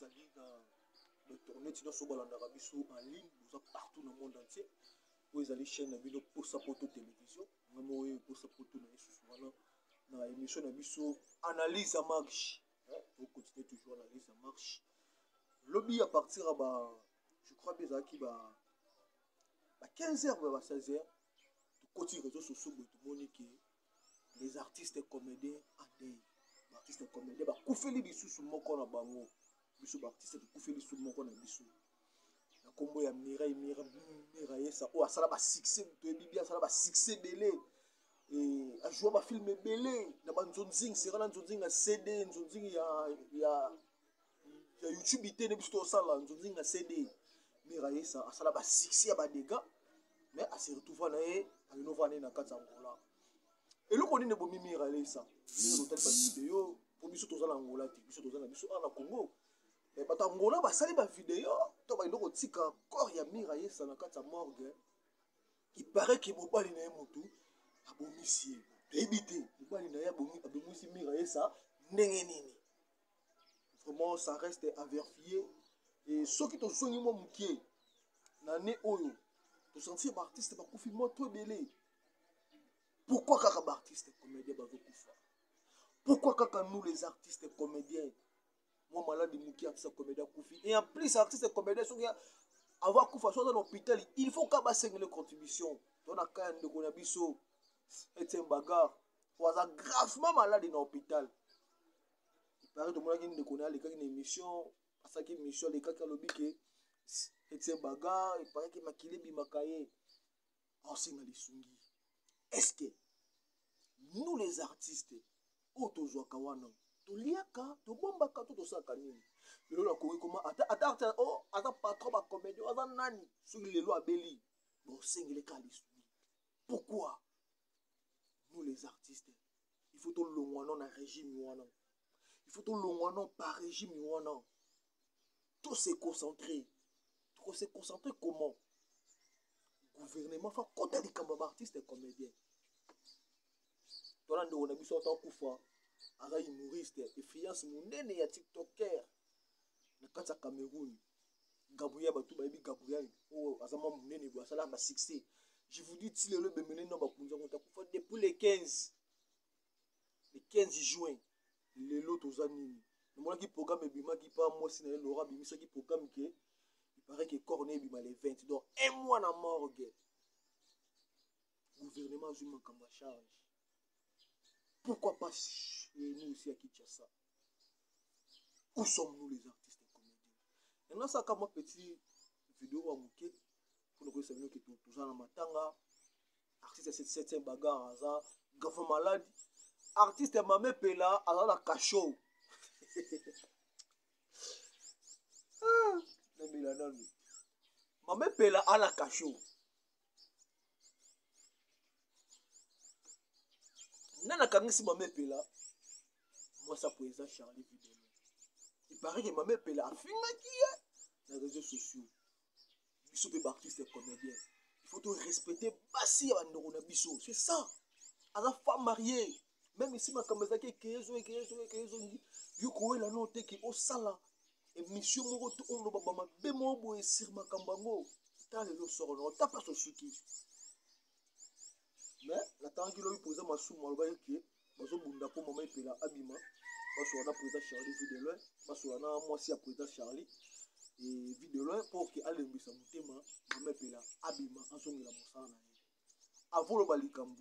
Salut na bainternet nyonso balandaka biso en ligne, boza partout na monde entier. Oyo ezali chaîne na bino Posa Poto Télévision. Nga moko oyo Posa Poto na lisusu wana na émission na biso analyse à marche. To continuer toujours analyse à marche. Lobi à partir ya ba, je crois bien ezalaki ba 15 heures ba 16 heures, tokoti réseaux sociaux boye tomoni ke les artistes comédiens en deuil. Ba artistes comédiens bakufeli lisusu moko na bango. Biso ba artistes tokufeli lisusu moko na biso. Na kombo ya Mireille, Mireille, Miraesa oyo asala ba succès, toyebi bien asala ba succès ebele. Et a joué ba film ebele na ba nzonzing, sera na nzonzing ya CD, nzonzing ya YouTube te, ne biso tosala nzonzing ya CD. Miraesa asala ba succès ya ba dégâts, mais a se retrouve na ye, a renova na ye na kati ya Angola. Eloko nini ebomi Miraesa? Ndenge totali ba video, po biso toza na Angola te, biso toza na biso awa na Congo. Mais bato ya Angola basali ba video to bakende kotika corps ya Miraesa na kati ya morgue. Il paraît que mobali na ye motu abomisi ye. Toyebi te mobali na ye abomisi Miraesa ndenge nini. Vraiment ça reste à vérifier. Et soki tozongi mwa moke na année oyo, tosentir ba artiste bakufi mwa to ebele. Pourquoi kaka ba artiste comédien bazokufa? Pourquoi kaka nous les artistes comédiens? Moi malade moke artiste comédien akufi. Et en plus artiste comédien soki avant akufa soki aza na hôpital, il faut kaka basengele contribution. To na kaya ndeko na biso Etienne Bagarre oyo aza gravement malade na hôpital. Il paraît tomonaki ndeko na ye alekaki na émission, asalaki émission alekaki alobi ke Etienne Bagarre, il paraît ke makili ebimaka ye. Aosenga lisungi. Est-ce que nous les artistes oyo tozwaka wana toliaka, tobombaka to tosalaka nini? Lelo nakoki koma ata, ata, ata, oh, aza patron ba comédien, aza nani? Soki lelo abeli, bosengeli kaka lisungi. Pourquoi nous les artistes, il faut tolongwa non na régime wana, il faut tolongwa non par régime wana, to se concentrer. To se concentrer comment? Gouvernement fa kota likambo ya ba artiste comédien. Tona ndeko na biso ata kufa, aza humoriste, influence monene ya TikToker na kati ya Cameroun. Gabriel, bato bayebi Gabriel oyo aza mwa monene boye, asala ba succès. Je vous dis, ti lelo ebemele no bakonzi yango takufa depuis le 15, le 15 juin. Lelo toza nini? Namonaki programme ebimaki pa mwasi na ye Laura, abimisaki programme ke il paraît que corps na ye ebima le 20, donc un mois na morgue. Gouvernement azwi makambo ya charge. Pourquoi pas chez nous ici à Kinshasa? Où sommes-nous les artistes et comédiens? Maintenant, ça, comme moi, petit vidéo à Mouké, pour nous connaître que tout ça, matanga, artiste 7e bagarre, aza, grave malade, artiste Mame Pela, aza na cachot. Ah, namela nanu. Mame Pela a la cachot. Nana akangisi Mame Pela, mwasi ya président Charlie Videlo. Il paraît que Mame Pela afingaki ye na réseaux sociaux. Biso pe ba artiste comédien, il faut to respecter basi ya bandeko na biso. C'est ça. Aza femme mariée. Même ici makambo ezalaki ekeye ezongi, ekeye ezongi, ekeye ezongi. Yo kowela no te ke osala émission moko to oloba ba mabe moko boye sur makambo yango. Tala lelo soro na ota place osuki. Mais natangaki lobi président Masumu alobaki ke bazobunda mpo mama Epela abima, basola na président Charlie Vue de loin, basola na mwasi ya président Charlie et Vue de loin pour ke alembisa motema mama Epela abima azongela mosala na ye. Avant loba likambo,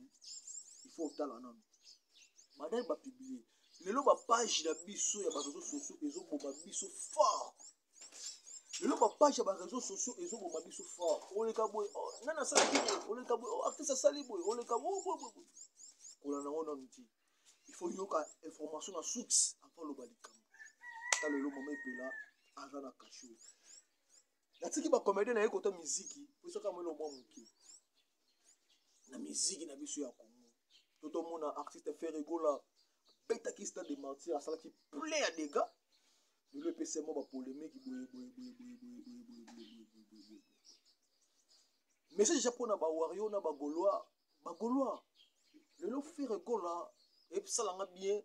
il faut otala nanu. Madame ba publier lelo ba page na biso ya ba réseaux sociaux ezoboma biso fort. Lelo ba page ya ba réseaux sociaux ezoboma biso fort. Oleka boye, oh, nani asalaki boye, oleka boye, oh, artiste asali boye, oleka boye, boye, boye, boye. Kolanda yango nanu te. Il faut yoka information na source avant loba likambo. Ta lelo mama Epela aza na cachot. Natiki ba comédien na ye kota miziki, po soki amoni mwa moke. Na miziki na biso ya Congo. To tomona artiste Ferre Gola abetaki stade de martyr, asalaki plein ya dégâts. Lelo epesi mwa ba polémique boye, boye, boye, boye, boye, boye, boye, boye, boye, boye, boye, boye. Message déjà pona ba Warrior na ba Gaulois, ba Gaulois. Lelo Ferre Gola esalanga bien.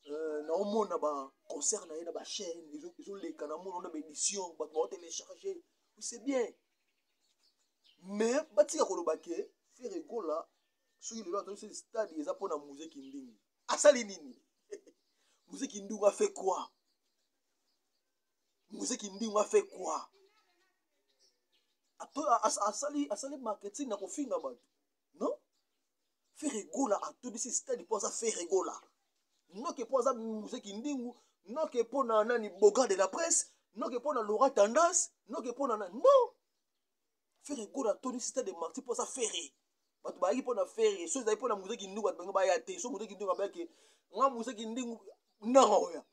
Naomona baconcert na ye na bachaîne ezoleka, namona na baédition, bato baotélécharge, c'est bien. Mais batika koloba ke Ferre Gola, soki lelo atondisi stade, eza mpona Mzee Kindingu. Asali nini Mzee Kindingu? A fait quoi Mzee Kindingu? A fait quoi? Asali marketing na kofinga bato? Non. Ferre Gola atondisi stade mpo aza Ferre Gola, noke mpo aza Mzee Kindingu, noke mpo na nani, Boga de la presse, noke mpo na Laura Tendance, noke mpo na nani. Non, Ferre Gola atondisi stade Martyrs mpo aza Ferre. Bato bayaki mpo na Ferre. So ezali mpo na Mzee Kindingu, bato bango baya te. So Mzee Kindingu abayaki, nga Mzee Kindingu nanga oya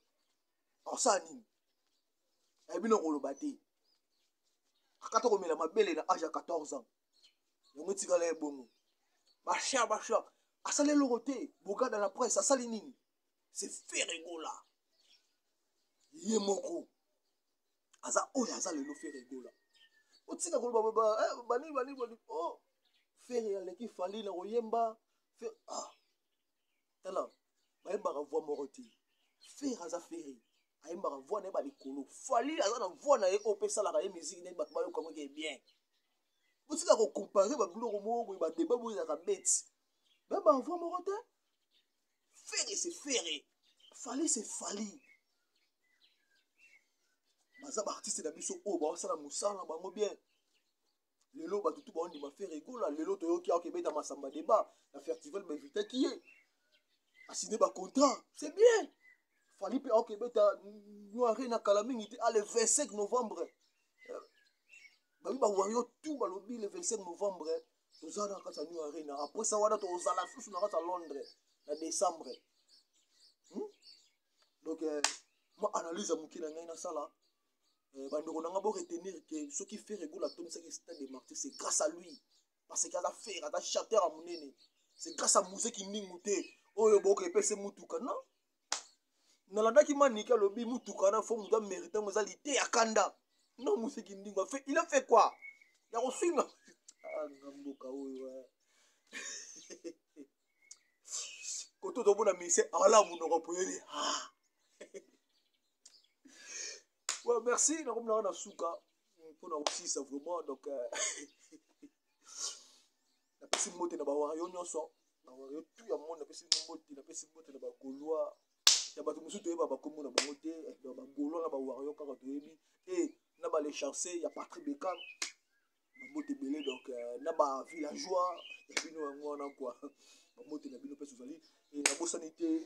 osala nini? Ayebi na koloba te. Akata komela mabele na age ya 14 ans, yango etikala ye bongo. Basha basha asali eloko te. Bogada la presse asali nini? C'est Ferre Gola ye moko aza oyo aza lelo. Ferre Gola, otika koloba banini banini banini. Oh, Ferre aleki Fally na koyemba. Ah, tala, bayembaka voix moko te. Ferre aza Ferre, ayembaka voix na ye balikolo. Fally aza na voix na ye oyo mpe esalaka ye musique nde bato bayoka ngo ke bien. Botika kocomparer babiloko moko boye, badeba boye ezalaka beti. Bayembaka voix moko te. Ferre c'est Ferre, Fally c'est Fally. Baza baartiste na biso oyo baosala mosala na bango bien. Lelo bato tu baondima Ferre Gola. Lelo toyoki aoke ebeta Masamba Débat na festival, bainvitaki ye, asigné bacontrat, c'est bien. Fally mpe aoke ebeta noire na kala mingi te, le 25 novembre. Babi bawario tout balobi le 25 novembre toza na kati ya New Arena. Après ça wana tozala susu na kati ya Londres na décembre. Donc mwa analyse ya moke na ngai nasala, bandeko na nga, boretenir ke soki Ferre Gola atomisaki stade de Martyr, c'est grâce à lui, parce que aza Ferre, aza chanteur ya monene. C'est grâce à Mzee Kindingu te oyo bokoka epese mutuka. Non, nalandaki Maniki alobi mutuka wana fo moto amérite yango, eza lite ya kanda. Non, Mzee Kindingu afe, il a fait quoi ya kofinga na mboka oyo? Koto tomona mise ala monoko poyeli. Ouais, merci. Nakomi nanga na suka mpona kosisa vraiment. Donc napesi mbote na bawario nyonso, bawario tu ya monde. Napesi mbote, napesi mbote na bagaulois ya bato mosusu toyeba bakombo na bango te, bagaulois na bawario kaka toyebi, e na balecharce ya Patrick Becam, bambote ebele. Donc na bavillageois ya bino yango wana kua, bambote na bino mpe tozali. Nabosani te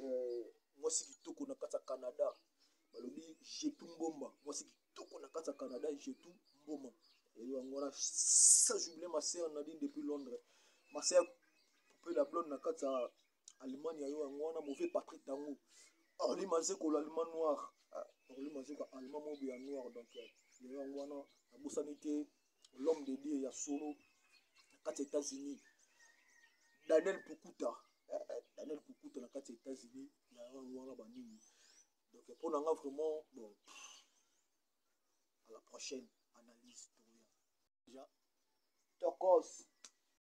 mwasi kitoko na kati ya Canada, balobi Jetu Mboma, mwasi kitoko na kati ya Canada, Jetu Mboma yango wana. Sa jubilé, ma sœur Nadine depuis Londres, ma sœur Poupée la blonde na kati ya Allemagne, ya yo yango wana. Mauvais Patrick Tango, Orli Mazeko, l'allemand noir, Orli Mazeko, allemand mobo ya noir. Donc ya yo yango wana. Nabosani te l'homme de Dieu ya solo na kati ya États-Unis, Daniel Pukuta, Daniel Pukuta na kati ya États-Unis, ya yango wana banini. Donc mpo na nga vraiment, bon, à la prochaine analyse, toya déjà tokos.